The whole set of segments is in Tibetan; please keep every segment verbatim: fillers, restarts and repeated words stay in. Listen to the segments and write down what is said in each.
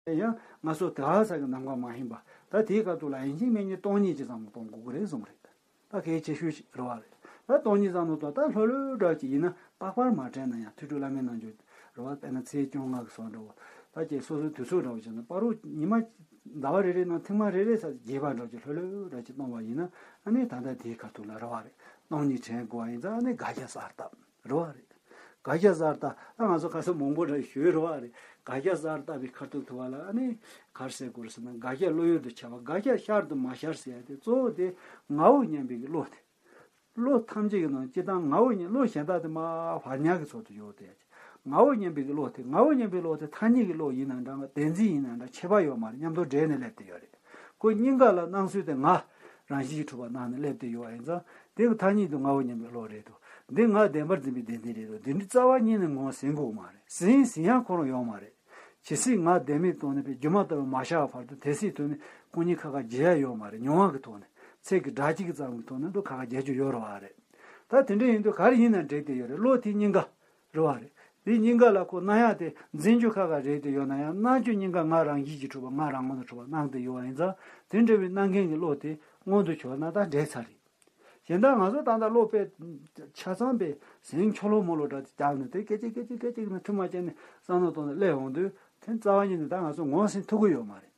ཡང་ང་ཚོ་དེ་ག་ས་གི་ནམ་མཁའ་མ་ཡིན་པ། ད་དེའི་སྐབས་དུ་ལ་ཡིན་གཅིག་མིན་གཉིས་སྟོང་ཉིད་ཅིག་ཙམ་གཏོང་དགོས་ཀྱི་རེད་གསུངས་རེད། ད་གལ་ཆེ་ཤོས་ཤིག་རེད་བ་རེད། ད་སྟོང་ཉིད་ཙམ་གཏོང་ད་ལྷོད་ལྷོད་འདྲ་ཅིག་ཡིན་ན་རྟག་པར་མ་དྲན་ན་ཡང་ཐོས་གྲོལ་བླ་མའི་རྣལ་འབྱོར་རེད་བ། དཔེར་ན་ཚེས་བཅོ་ལྔ་གི་སོགས་འདྲ་བོ། ད་ཀྱེ་སོ་སོའི་དུས་ཚོད་འདྲ་བོ་བྱས་ན་བར་དུ་ཉི་མ་ཟླ་བ་རེ་རེ་ནང་ཐེངས་མ་རེ་རེ་ས་རྒྱས་པ་འདྲ་ཅིག་ལྷོད་ལྷོད་འདྲ་ཅིག་གཏོང་བ་ཡིན་ན་ཨ་ནི་ད་ལྟ་དེའི་ཁ་ཐུག་ལ་རེད་བ་རེད། སྟོང་ཉིད་དྲན་དགོས་བ་ཡིན་ཙང་ཨ་ནི་དགག་བྱ་གསར་བཏབ། རེད་བ་རེད། དགག་བྱ་གསར་བཏབ་ད་ང་ཚོ་ཁ་སང་མང་པོ་འདྲ་ཞུས་རེད་བ་རེད། དགག་བྱ་གསར་བཏབ་པའི་ཁ་ཐུག་ཐུབ་པ་ལ་ཨ་ནི་ག་རེ་ཟེར་དགོས་རེད་ཟེར་ན། དགག་བྱ་བློ་ཡུལ་དུ་བྱ་བ། དགག་བྱ་ཤར་དུ་མ་ཤར་ཟེར་ཡ་དེ་གཙོ་བོ་དེ་ངའོ་སྙམ་པའི་གི་བློ་དེ། བློ་ཐམས་ཅད་ཀྱི་ནང་སྤྱིར་བཏང་ངའོ་སྙམ་བློ་གཞན་དག་དེ་མ་བར་ཉག་གི་ཚོད་དུ་ཡོད་དེ། ངའོ་སྙམ་པའི་གི་བློ་དེ། ངའོ་སྙམ་པའི་བློ་དེ་ཐ་སྙད་ཀྱི་བློ་ཡིན་ན་འདྲ། བདེན་འཛིན་ཡིན་ན་འདྲ། ཁྱད་པར་ཡོད་མ་རེད། མཉམ་དུ་འདྲེས་ནས་སླེབས་བསྡད་ཡོད་རེད། ཁོ་སྙིང་ག་ལ་སྣང་ཚུལ་དེ་ང་རང་བཞིན་གྱིས་གྲུབ་པ་སྣང་ནས་སླེབས་བསྡད་ཡོད་པ་ཡིན་ཙང་། དེ་གི་ཐ་སྙད་དུ་ངའོ་སྙམ་པའི་བློ་རེད་དོ། འདི་ང་བདེན་པར་འཛིན་པའི་བདེན་འཛིན་རེད་དོ། འདི་འདྲའི་རྩ་བ་ཉིད་ནས་ངོས་ཟིན་དགོས་མ་རེད། ཟིན་ཟིན་ཡང་ཁོ་རང་ཡོད་མ་རེད། ཇི་སྲིད་ང་བདེན་མེད་རྟོགས་ནས་པའི་སྒྱུ་མ་ལྟ་བུ་མ་ཤར་བ་བར་དུ་དེ་སྲིད་དུ་ནི་སྐུ་ཉིད་ཁ་ཁ་འབྱེད་ཡ་ཡོད་མ་རེད། མྱོང་བ་གི་ཐོག་ནས་ཚིག་གི་སྒྲ་གཅིག་གི་ཙམ་གྱི་ཐོག་ནས་འདུག་ཁ་ཁ་འབྱེད་རྒྱུ་ཡོད་རེད་བ་རེད། ད་དེ་འདྲ་ཡིན་དུས་ག་རེ་ཡིན་ན་འགྲིག་བསྡད་ཡོད་རེད། བློ་དེ་སྙིང་ག་རེད་བ་རེད། དེ་སྙིང་ག་ལ་ཁོ་སྣང་ཡ་དེ་འཛིན་རྒྱུ་ཁ་ཁ་རེད་དེ་ཡོད་ན་ཡང་། སྣང་རྒྱུ་སྙིང་ག་ང་རང་བཞིན་གྱིས་གྲུབ་པ་ང་རང་ངོ་ནས་གྲུབ་པ་སྣང་བསྡད་ཡོད་པ་ཡིན་ཙང་། དེ་འདྲ་བའི་སྣང་མཁན་གྱི་བློ་དེ་མངོན་དུ་གྱུར་ན་ད་འགྲིག་ཚར་རེད། གཞན་དག་ང་ཚོ་ད་ལྟ་བློ་དཔེ་ཆ་ཚང་པའི་ཟིང་འཁྲུག་ལོ་མོ་ལོ་འདྲ་དེ་རྒྱག་ནས་དེ་སྐད་ཅིག་སྐད་ཅིག་སྐད་ཅིག་ནས་ཐུན་མ་བཅད་ནས་བསམ་བློ་གཏོང་ནས་སླེབས་འོང་དུས། དེ་རྩ་བ་ཉིད་ནས་ད་ང་ཚོ་ངོས་ཟིན་ཐུབ་ཀྱི་ཡོད་མ་རེད།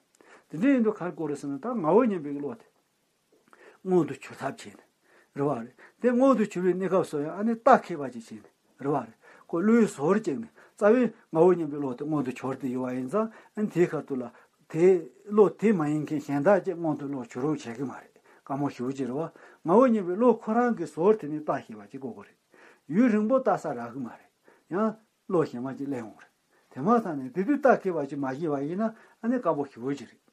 དེ་འདྲ་ཡིན་དུས་ག་རེ་དགོས་རེད་ཟེར་ན། ད་ངའོ་སྙམ་པའི་བློ་དེ་མངོན་དུ་གྱུར་ཐབས་བྱས་ནས་རེད་བ་རེད། དེ་མངོན་དུ་གྱུར་བའི་གནས་སྐབས་སུ་ཡང་ཨ་ནི་རྟགས་ཁེལ་བ་ཅིག་བྱས་ནས་རེད་བ་རེད། ཁོ་བློའི་ཟོར་བཅུག་ནས་རྩ་བའི་ངའོ་སྙམ་པའི་བློ་དེ་མངོན་དུ་གྱུར་ཏེ་ཡོད་པ་ཡིན་ཙང་། ཨ་ནི་དེའི་ཁ་ཐུག་ལ་དེ་བློ་དེ་མ་ཡིན་མཁན་གཞན་དག་ཅིག་མངོན་དུ་བློ་གྱུར་རོགས་བྱེད་ཀྱི་མ་རེད། དཀའ་མོ་ཞེ་པོ་ཅིག་རེད་བ། ངའོ་སྙམ་པའི་བློ་ཁོ་རང་གི་ཟོར་དེ་ནི་རྟགས་ཤེས་པ་ཅིག་དགོས་ཀྱི་རེད། ཡུན་རིང་པོ་རྟགས་གསལ་རག་གི་མ་རེད། ཡང་བློ་གཞན་མ་ཅིག་སླེབས་འོང་རེད། དེ་མ་ཐག་ནས་དེ་དུས་རྟགས་ཁེལ་བ་ཅིག་མ་ཤེས་པ་ཡིན་ན་ཨ་ནི་དཀའ་པོ་ཞེ་པོ་ཅིག་རེད།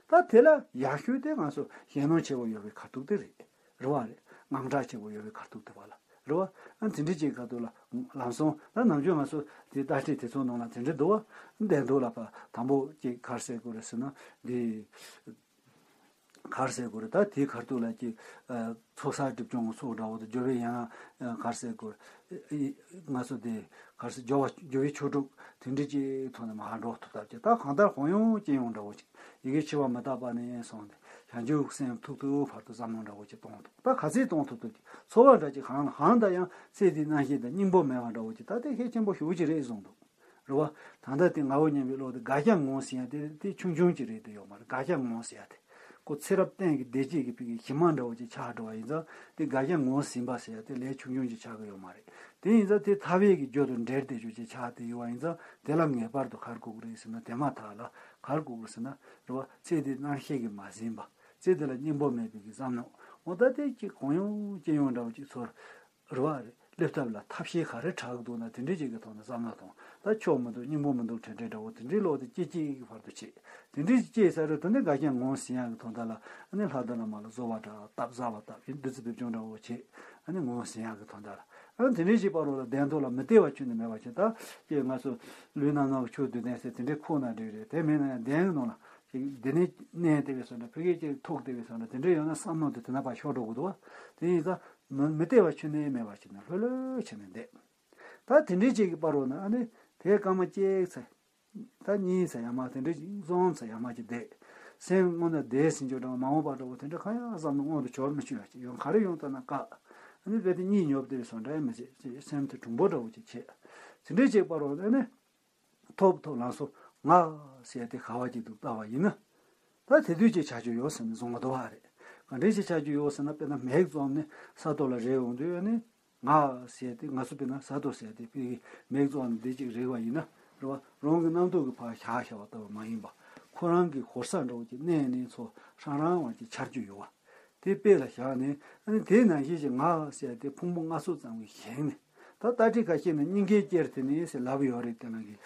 ད་དེ་ལ་ཡག་ཤོས་དེ་ང་ཚོ་ཞེད་སྣང་ཆེ་བོ་ཡོད་པའི་ཁ་ཐུག་དེ་རེད། རེད་བ་རེད། དངངས་སྐྲག་ཆེ་བོ་ཡོད་པའི་ཁ་ཐུག་དེ་བ་ལ་རེད་བ། ཨ་དེ་འདྲ་ཅིག་ཁ་ཐུག་ལ་ལམ་སང་ད་ནམ་རྒྱུན་ང་ཚོ་དེ་ལྟ་ཁྲིད་དེ་ཚོ་ནང་ལ་དེ་འདྲ་འདུག་བ། བདེན་འདུག་ལ་པ་དང་པོ་ཅིག་ག་རེ་ཟེར་དགོས་རེད་ཟེར་ན། འདི་ག་རེ་ཟེར་དགོས་རེད། ད་དེའི་ཁ་ཐུག་ལ་ཅིག་ཚོགས་བསགས་སྒྲིབ་སྦྱོང་ཚོགས་འདྲ་བོ་དང་། སྦྱོར་བའི་ཡན་ལག་ག་རེ་ཟེར་དགོས་རེད། ང་ཚོ་དེ་ག་རེ་ཟེར། སྦྱོར་བ་སྦྱོར་བའི་ཆོས་དྲུག་དེ་འདྲ་ཅིག་ཐོག་ནས་མར་འགྲོ་ཐུབ་ཐབས་ཅིག་ད་གང་ལྟར་གང་ཡོང་ཅི་ཡོང་འདྲ་བོ་ཅིག་ཡི་གེ་ཕྱི་བ་མི་རྟག་པ་ནས་སོང་སྟེ་བྱང་ཆུབ་སེམས་ཐུག་ཐུབ་བར་དུ་བསམ་བློ་འདྲ་བོ་ཅིག་གཏོང་ཐུབ། ད་ག་ཚད་གཏོང་ཐུབ་ཐུབ་ཀྱི་ཚོར་བ་འདྲ་ཅིག་གང་ལ་གང་དང་ཡང་ཚེ་འདིའི་རྣམ་ཤེས་དང་སྙིང་པོ་མེད་པ་འདྲ་བོ་ཅིག་ད་དེ་ཤེད་ཆེན་པོ་ཞེ་པོ་ཅིག་རེད་གསུངས་འདུག་རེད་བ། ད་ལྟ་དེ་ངའོ་སྙམ་པའི་བློ་དེ་དགག་བྱ་ངོས་ཟིན་ཡ་དེ་དེ་ཆུང་ཆུང་ཅིག་རེད་དེ་ཡོད་མ་རེད། དགག་བྱ་ངོས་ཟིན་ཡ་དེ་ཁོ་ཚེ་རབས་གཏན་གྱི་བདེ་སྐྱིད་ཀྱི་ཕུགས་ཀྱི་གཞི་མ་འདྲ་བོ་ཅིག་ཆགས་འགྲོ་བ་ཡིན་ཙང་། དེ་དགག་བྱ་ངོས་ཟིན་པ་ཟེར་ཡ་དེ་ལས་ཆུང་ཆུང་ཅིག་ཆགས་ཀྱི་ཡོད་མ་རེད། དེ་ཡིན་ཙང་དེ་ཐར་པའི་གི་རྒྱུ་དང་འབྲེལ་བསྡད་རྒྱུ་ཅིག་ཆགས་བསྡད་ཡོད་པ་ཡིན་ཙང་། དེ་ལ་ངེས་པར་དུ་ག་རེ་དགོས་ཀྱི་རེད་ཟེར་ན། དེ་མ་ཐག་ལ་ག་རེ་དགོས་ཀྱི་རེད་ཟེར་ན། རེད་བ། ཚེ་འདིའི་རྣམ་ཤེས་ཀྱིས་མ་ཟིན་པ། ཚེ་འདི་ལ་སྙིང་པོ་མེད་པའི་གི་བསམ་མནོ། འོ་ད་དེ་ཅིག་གང་ཡོང་ཅི་ཡོང་འདྲ་བོ་ཅིག་ཚོར། རེད་བ་རེད། སླེབས་ཐབས་ལ་ཐབས་ཤེས་ག་རེ་དྲག་གི་འདུག་ན། དེ་འདྲའི་ཅིག་གི་ཐོག་ནས་བསམ་བློ་གཏོང་། ད་ཆོག་མི་འདུག་སྙིང་པོ་མི་འདུག་དྲན་དྲན་འདྲ་བོ་དེ་འདྲའི་བློ་དེ་སྐྱེ་སྐྱེ་གི་བར་དུ་བྱེད། དེ་འདྲའི་སྐྱེས་ཚར་རེད། དེ་ནས་དགག་བྱ་ངོས་ཟིན་ཡག་གི་དོན་དག་ལ་ཨ་ནི་ལྷ་ལྡན་བླ་མ་ལ་གསོལ་བ་འདྲ་བཏབ། བཟའ་བ་བཏབ། ཡིན་བདུད་རྩི་སྦེད་སྦྱོང་འདྲ་བོ་བྱེད། ཨ་ནི་ངོས་ཟིན་ཡག་གི་དོན་དག་ལ། ཨ་ནི་དེ་འདྲའི་ཅིག་བར་དུ་ལ་བདེན་དོ་ལ་མི་སྟེར་བ་ཁྱོན་ནས་མེད་པ་བྱེད། ད་ཀྱེ་ང་ཚོ་ལུས་རྣམ་སྣང་གི་ཆོས་བདུན་ལྡན་ཟེར་དེ་འདྲའི་ཁོག་ན་འགྲིག་རེད། དེ་མིན་ན་ཡང་གདན་གི་ནང་ལ་ཅིག་འདི་ནས་མནན་བསྡད་པའི་བཟོ་འདྲ། ཕ་གིར་ཅིག་ཐུག་བསྡད་པའི་བཟོ་འདྲ། དེ་འདྲ་ཡོད་ན་བསམ་མནོ་དེ་དེ་ན་ཕར་ཤོར་འགྲོ་གི་འདུག་བ། དེ་ཡིན་ཙང་མི་མི་སྟེར་བ་ཁྱོན་ནས་མེད་པ་བྱས་ནས་ལྷོད་ལྷོད་བྱས་ནས་བསྡད། ད་དེ་འདྲའི་ཅིག་གི་བར་དུ་ན་ཨ་ནི་དེ་སྐར་མ་གཅིག་ཚེ། ད་གཉིས་ཚེ་ཡར་མར་དེ་འདྲའི་ཅིག་གསུམ་ཚེ་ཡར་མར་ཅིག་བསྡད། སེམས་སྔོན་ན་བསྡད་ཟིན་རྒྱུ་འདྲ་བ། མ་འོངས་པ་འདྲ་བོ་དེ་འདྲ་གང་ཡང་བསམ་བློ་སྔོན་དུ་འཆོར་མི་བཅུག་ཡ་ཅིག་ཡོང་། ག་རེ་ཡོང་ལྟ་ན་དཀའ། ཨ་ནི་རྦད་དེ་གཉིད་ཉོབ་བསྡད་པའི་བཟོ་འདྲ་ཡང་མི་བྱེད་ཅེས་སེམས་དེ་གྲུང་པོ་འདྲ་བོ་ཅིག་བྱེད། དེ་འདྲའི་ཅིག་བར་དུ་ཨ་ནི། ཐོབ་ཐོབ་ལམ་སང་ང་ཟེར་དེ་ག་བ་ཅིག་འདུག་ལྟ་བ་ཡིན་ན། ད་དེ་དུས་ཅིག་ཆགས་རྒྱུ་ཡོད་ཟེར་ནས་བཟུང་མ་འདུག་བ་རེད། ག་འདྲའི་ཅིག་ཆགས་རྒྱུ་ཡོད་ཟེར་ན། དཔེར་ན་མིག་བཙུམ་ནས་ས་ཐོག་ལ་རེག་འོང་དུས་ཨ་ནི། ང་ཟེར་དེ། ང་ཚོ་དཔེར་ན་ས་ཐོག་ཟེར་དེ་དཔེ་གི་མིག་བཙུམ་ནས་འདི་ཅིག་རེག་པ་ཡིན་ན་རེད་བ། རང་གི་རྣམ་རྟོག་གི་ཕར་བཞག་བཞག་པ་ལྟ་བུ་མ་ཡིན་པ། ཁོ་རང་གི་ཧོར་ས་འདྲ་བོ་ཅིག་གནས་ནས་ཚོ་ཧྲང་ཧྲང་བ་ཅིག་འཆར་རྒྱུ་ཡོད་བ། དེ་དཔེ་ལ་བཞག་ནས་ཨ་ནི་དེ་ནང་བཞིན་གྱི་ང་ཟེར་དེ་ཕུང་པོ་ལྔ་ཚོགས་ཙམ་གྱིས་བཞེངས་ནས། ད་ལྟ་ཁྲིད་ཁ་ཤས་ནས་སྙིང་གའི་དཀྱིལ་དེ་ནས་ཟེར་ལབ་ཡོད་རེད། དེ་ནང་གི་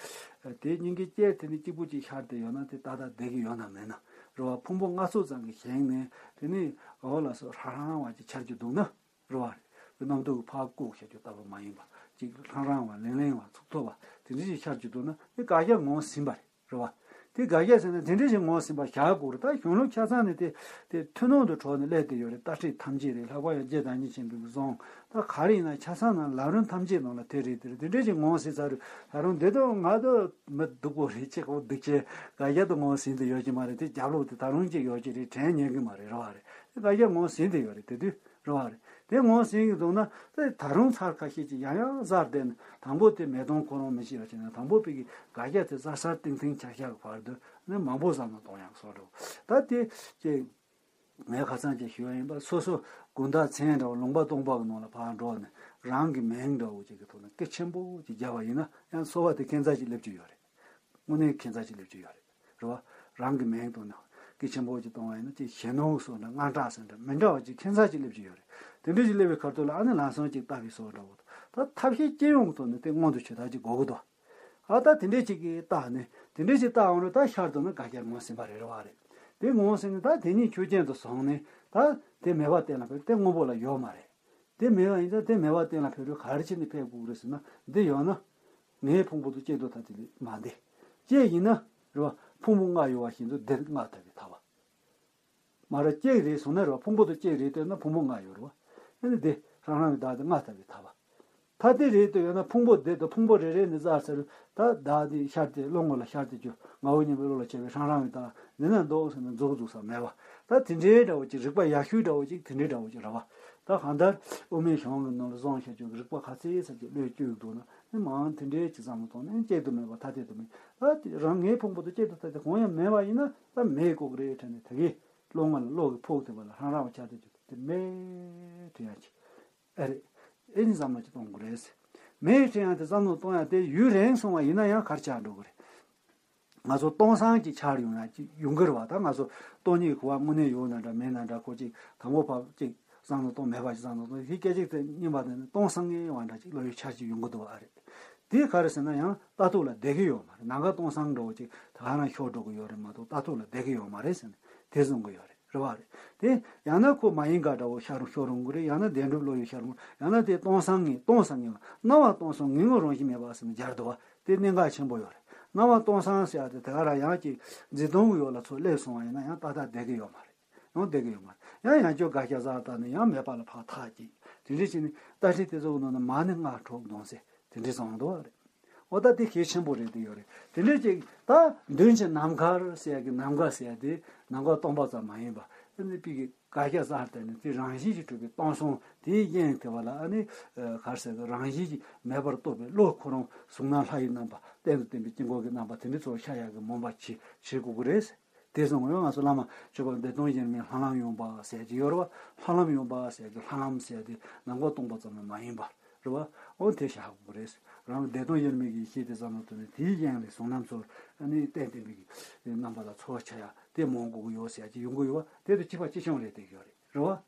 དེ་སྙིང་གའི་དཀྱིལ་དེ་ནས་གཅིག་པུ་ཅིག་ཤར་ཏེ་ཡོད་ན་དེ་ཏག་ཏག་བསྡད་ཀྱི་ཡོད་ན་མེད་ན་རེད་བ། ཕུང་པོ་ལྔ་ཚོགས་ཙམ་གྱིས་བཞེངས་ནས་དེ་ནས་འོ་ལགས་སོ་ཧྲང་ཧྲང་བ་ཅིག་འཆར་རྒྱུ་འདུག་ན། རེད་བ། རྣམ་རྟོག་གི་ཕར་བཀུག་བྱ་རྒྱུ་ལྟ་བུ་མ་ཡིན་པ། ཅིག་ལྷང་ལྷང་བ་ལིང་ལིང་བ་ཚུགས་ཐུབ་པ་དེ་འདྲ་ཞིག་ཤར་རྒྱུ་འདུག་ན་དེ་དགག་བྱ་ངོས་ཟིན་པ་རེད། རེད་བ། དེ་དགག་བྱ་ཟེར་ན་དེ་འདྲ་ཞིག་ངོས་ཟིན་པ་བཞག་དགོས་རེད། ད་གཞུང་ལུགས་ཆ་ཚང་ནི་དེ་དེ་ཐུན་མོང་དུ་གྲགས་ནས་སླེབས་བསྡད་ཡོད་རེད། ལྟ་ཁྲིད་ཐམས་ཅད་རེད། ལྷག་པར་ཡང་རྗེ་བདག་ཉིད་ཆེན་པོའི་གསུང་། ད་ག་རེ་ཡིན་ན་ཆ་ཚང་ནང་ལམ་རིམ་ཐམས་ཅད་ནང་ལ་དེ་རེད། དེ་རེད། དེ་འདྲ་ཞིག་ངོས་ཟིན་ཚར་རེད། ད་རུང་འདི་དང་ང་དང་མི་སྡུག་པོ་རེད། ཅེས་ཁོ་སྡུག་ཅེས་དགག་བྱ་དུ་ངོས་ཟིན་དུ་ཡོད་ཀྱི་མ་རེད། དེ་རྒྱབ་ལོག་དེ་ད་རུང་ཅིག་ཡོད་ཀྱི་རེད། དྲན་ཉན་གི་མ་རེད། རེད་བ་རེད། དེ་དགག་བྱ་ངོས་ཟིན་དུ་ཡོད་རེད། དེ་དུས། རེད་བ་རེད། དེ་ངོས་ཟིན་གྱི་འདུག་ན་དེ་ད་རུང་ཚར་ཁ་ཤས་ཅིག་ཡང་ཡང་གསར་བསྡད་ནས། དང་པོ་དེ་མེ་དོང་ཁོ་རང་མི་ཤེས་པ་བྱས་ནས། དང་པོ་པའི་གི་དགག་བྱ་དེ་གསར་གསར་ཏིང་ཏིང་ཆག་ཆག་བར་དུ་ནི་མང་པོ་བསམ་བློ་གཏོང་ཡག་སོགས་འགྲོ། ད་དེ་ཅིག་ངས་ཁ་སང་ཅིག་ཞུ་ཡ་ཡིན་པ། སོ་སོ་དགོང་དག་མཚན་འདྲ་བོ་ལུང་པ་སྟོང་པ་གི་ནང་ལ་ཕར་འགྲོ་ནས་རང་གི་མིང་འདྲ་བོ་ཅིག་གི་ཐོག་ནས་སྐད་ཆེན་པོ་ཅིག་བརྒྱབ་པ་ཡིན་ན་ཡང་གསོལ་བ་དེ་ཁྱད་མཚར་ཅིག་སླེབས་ཀྱི་ཡོད་རེད། དངོས་གནས་ཁྱད་མཚར་ཅིག་སླེབས་ཀྱི་ཡོད་རེད། རེད་བ། རང་གི་མིང་བཏོན་ནས་སྐད་ཆེན་པོ་ཅིག་གཏོང་བ་ཡིན་ན། ཅིག་གཞོན་ནུ་སོགས་འདྲ་དངངས་སྐྲག་སོགས་འདྲ་མི་འདྲ་བ་ཅིག་ཁྱད་མཚར་ཅིག་སླེབས་ཀྱི་ཡོད་རེད། དེ་འདྲ་ཅིག་སླེབས་པའི་ཁར་ཐུག་ལ་ཨ་ནི་ལམ་སང་ཅིག་ལྟ་བའི་སོགས་འདྲ་བོ་དང་། ད་ཐབས་ཤེས་སྤྱི་ཡོངས་ཐོག་ནས་དེ་མངོན་དུ་བྱེད་ཐབས་ཅིག་དགོས་ཀྱི་འདུག། ཨ་ད་དེ་འདྲ་ཅིག་གིས་བལྟས་ནས། དེ་འདྲ་ཅིག་བལྟས་འོང་རུང་ད་ཤར་དུ་ནི་དགག་བྱ་ངོས་ཟིན་པ་རེད། རེད་བ་རེད། དེ་ངོས་ཟིན་ནས་ད་དེ་ཉིད་ཆོས་ཅན་དུ་བཟུང་ནས། ད་དེ་མེད་པ་གཏན་ལ་ཕབ། དེ་དངོས་པོ་ལ་ཡོད་མ་རེད། དེ་མེད་པ་ཡིན་ཙང་དེ་མེད་པ་གཏན་ལ་ཕབ་རུང་ག་རེ་བྱས་ནས་ཕབ་དགོས་རེད་ཟེར་ན། འདི་ཡོད་ན་ངའི་ཕུང་པོ་དང་གཅིག་ཏུ་ཐ་དད་ལས་མ་འདས། གཅིག་ཡིན་ན། རེད་བ། ཕུང་པོ་ལྔ་ཡོད་པ་བཞིན་དུ་འདི་ལྔ་ཐ་དད་ཐལ་བ། མ་རེད། གཅིག་རེད་སོང་ན། རེད་བ། ཕུང་པོ་དང་གཅིག་རེད་བལྟས་ན་ཕུང་པོ་ལྔ་ཡོད་རེད་བ། ཨ་ནི་འདི་རང་རང་གི་བདག་དེ་ལྔ་ཐ་དད་ཐལ་བ། ཐ་དད་རེད་བལྟས་ཡོད་ན་ཕུང་པོ་འདི་དང་ཕུང་པོ་རེ་རེ་ནས་བཙལ་ཚར་རུང་། ད་བདག་དེ་ཤར་ཏེ་བློ་ངོ་ལ་ཤར་ཏེ་གྱུར། ངའོ་སྙམ་པའི་བློ་ལ་སྐྱེས་པའི་རང་རང་གི་བདག་འདི་ན་འདུག་ཟེར་ན་འཛུགས་འཛུགས་ས་མེད་པ། ད་དེ་འདྲའི་འདྲ་བོ་ཅིག་རིགས་པ་ཡག་ཤོས་འདྲ་བོ་ཅིག་དེ་འདྲའི་འདྲ་བོ་ཅིག་རེད་བ། ད་གང་ལྟར་དབུ་མའི་གཞུང་གི་ནང་ལ་སོང་བྱས་ཀྱང་རིགས་པ་ཁ་ཚིག་ཙམ་ཅིག་བློས་བཅོལ་འདུག་ན། ནི་མང་དེ་འདྲའི་ཅིག་བསམ་བློ་གཏོང་ནས་གཅིག་ཏུ་མེད་པ་ཐ་དད་དུ་མེད། ད་དེ་རང་ངའི་ཕུང་པོ་དང་གཅིག་ཏུ་ཐ་དད་གང་ཡང་མེད་པ་ཡིན་ན་ད་མེད་དགོས་ཀྱི་རེད་དྲན་ནས། དེ་གའི་བློ་ངོ་ལ་བློ་གི་ཕུག་ཐེབས་པ་ལ་རང་རང་བ་ཆ་དེ་ཅིག་དེ་མེད་དྲན་ཡ་ཅིག་ཨེ་རེད། ཨེ་ནི་བསམ་བློ་ཅིག་གཏོང་དགོས་རེད། མེད་དྲན་ཡ་དེ་བསམ་བློ་གཏོང་ཡ་དེ་ཡུན་རིང་སོང་བ་ཡིན་ན་ཡང་གར་ཆགས་འགྲོ་གི་རེད། ང་ཚོ་སྟོང་སང་ཅིག་ཆགས་ཡོང་ཡ་ཅིག་ཡོང་གི་རེད་བ། ད་ང་ཚོ་སྟོང་ཉིད་གོ་བ་དངོས་གནས་ཡོད་ན་འདྲ་མེད་ན་འདྲ། ཁོ་ཅིག་དང་པོ་བབ་ཅིག་བསམ་བློ་གཏོང་། མེད་པ་ཅིག་བསམ་བློ་གཏོང་། དེ་སྐད་ཅིག་དེ་གཉིས་པ་དེ་ནི་སྟོང་སང་ངེ་བ་འདྲ་ཅིག་བློ་ཡི་འཆར་གཞི་ཡོང་གི་འདུག་བ། ཨ་རེད། དེ་ག་རེ་ཟེར་ན་ཡང་ལྟ་ཐུབ་ལ་བསྡད་ཀྱི་ཡོད་མ་རེད། ནམ་མཁའ་སྟོང་སང་འདྲ་བོ་ཅིག་ད་ག་རང་ཤོར་འགྲོ་གི་ཡོད་རེད་མ་གཏོགས་ལྟ་ཐུབ་ལ་བསྡད་ཀྱི་ཡོད་མ་རེད་ཟེར་ནས་དེ་གསུང་གི་ཡོད་རེད། རེད་བ་རེད། དེ་ཡང་ན་ཁོ་མ་ཡིན་ག་འདྲ་བོ་ཤར་ཤོར་འོང་གི་རེད། ཡང་ན་བདེན་གྲུབ་བློ་ཡིས་ཤར་འོང་། ཡང་ན་དེ་སྟོང་སང་ངེ་སྟོང་སང་ངེ་བ། སྣང་བ་སྟོང་སང་ངེས་ངེས་རང་བཞིན་མེད་པ་ཟེར་ནས་སྦྱར་འདུག་བ། དེ་གནད་འགག་ཆེན་པོ་ཡོད་རེད། སྣང་བ་སྟོང་སང་ཟེར་ཡ་དེ་དེ་ག་རང་ཡང་ཅིག་འཛིན་སྟངས་ཀྱི་ཡོག་ལ་ཚུར་སླེབས་སོང་བ་ཡིན་ན་ཡང་ཏག་ཏག་བསྡད་ཀྱི་ཡོད་མ་རེད། ཡང་བསྡད་ཀྱི་ཡོད་མ་རེད། ཡང་ཡང་བསྐྱར་དགག་བྱ་གསར་བཏགས་ནས་ཡང་མེད་པ་ལ་ཕར་ཐག་བཅད། དེ་འདྲ་བྱས་ནས་ལྟ་ཁྲིད་དེ་ཚོའི་ནང་ན་མ་ཎི་ལྔ་དྲུག་བདུན་ཟེར་དེ་འདྲ་བཟོ་འདུག་བ་རེད། འོ་ད་དེ་གལ་ཆེན་པོ་རེད། དེ་ཡོད་རེད། དེ་འདྲ་ཅིག་ད་མདུན་གྱི་ནམ་མཁར་ཟེར་ཡ་གི་ནམ་མཁའ་ཟེར་ཡ་དེ་ནམ་མཁའ་སྟོང་པ་ཙམ་མ་ཡིན་པ། ཨ་ནི་པི་གི་དགག་བྱ་གསར་བཏགས་ནས་དེ་རང་བཞིན་གྱིས་གྲུབ་པའི་སྟོང་སང་དེའི་དབྱིངས་དེ་བ་ལ། ཨ་ནི་ཨ་ག་རེ་ཟེར་གི། རང་བཞིན་གྱིས་མེད་པར་རྟོགས་པའི་བློ་ཁོ་རང་གཟུགས་སྣང་ལྷ་ཡི་རྣམ་པ། རྟེན་དུ་བརྟེན་པའི་དཀྱིལ་འཁོར་གྱི་རྣམ་པ་དེ་འདྲ་ཚོར་ཤར་ཡག་གི་སྨོན་པ་བྱེད་བྱེད་དགོས་ཀྱི་རེད། དེ་སོང་ངོ་ང་ཚོ་བླ་མ་མཆོད་པ་བདེ་སྟོང་ཡེར་མའི་ལྷ་ལམ་ཡངས་པ་ཟེར་གྱི་ཡོད་རེད་བ། ལྷ་ལམ་ཡངས་པ་ཟེར་གྱི་ལྷ་ལམ་ཟེར་དེ་ནམ་མཁའ་སྟོང་པ་ཙམ་ཡང་མ་ཡིན་པ་རེད་བ། འོ་དེ་བཞག་དགོས་རེད། རང་བདེ་སྟོང་ཡེར་མའི་གི་ཤེས་དེ་ཙམ་ལ་ཐུག་ནས་དེའི་དབྱིངས་ལས་གཟུང་རྣམ་ཚོར། ཨ་ནི་རྟེན་བརྟེན་པའི་གི་རྣམ་པ་ལ་ཚོར་བ་ཆགས་ཡ་དེ་མོང་དགོས་ཀྱི་ཡོད་ཟེར་གྱི་ཡོང་གི་ཡོད་བ། དེ་དུ་གཅིག་པ་གཅིག་རྐྱང་རེད་བསྡད་ཀྱི་ཡོད་རེད། རེད་བ།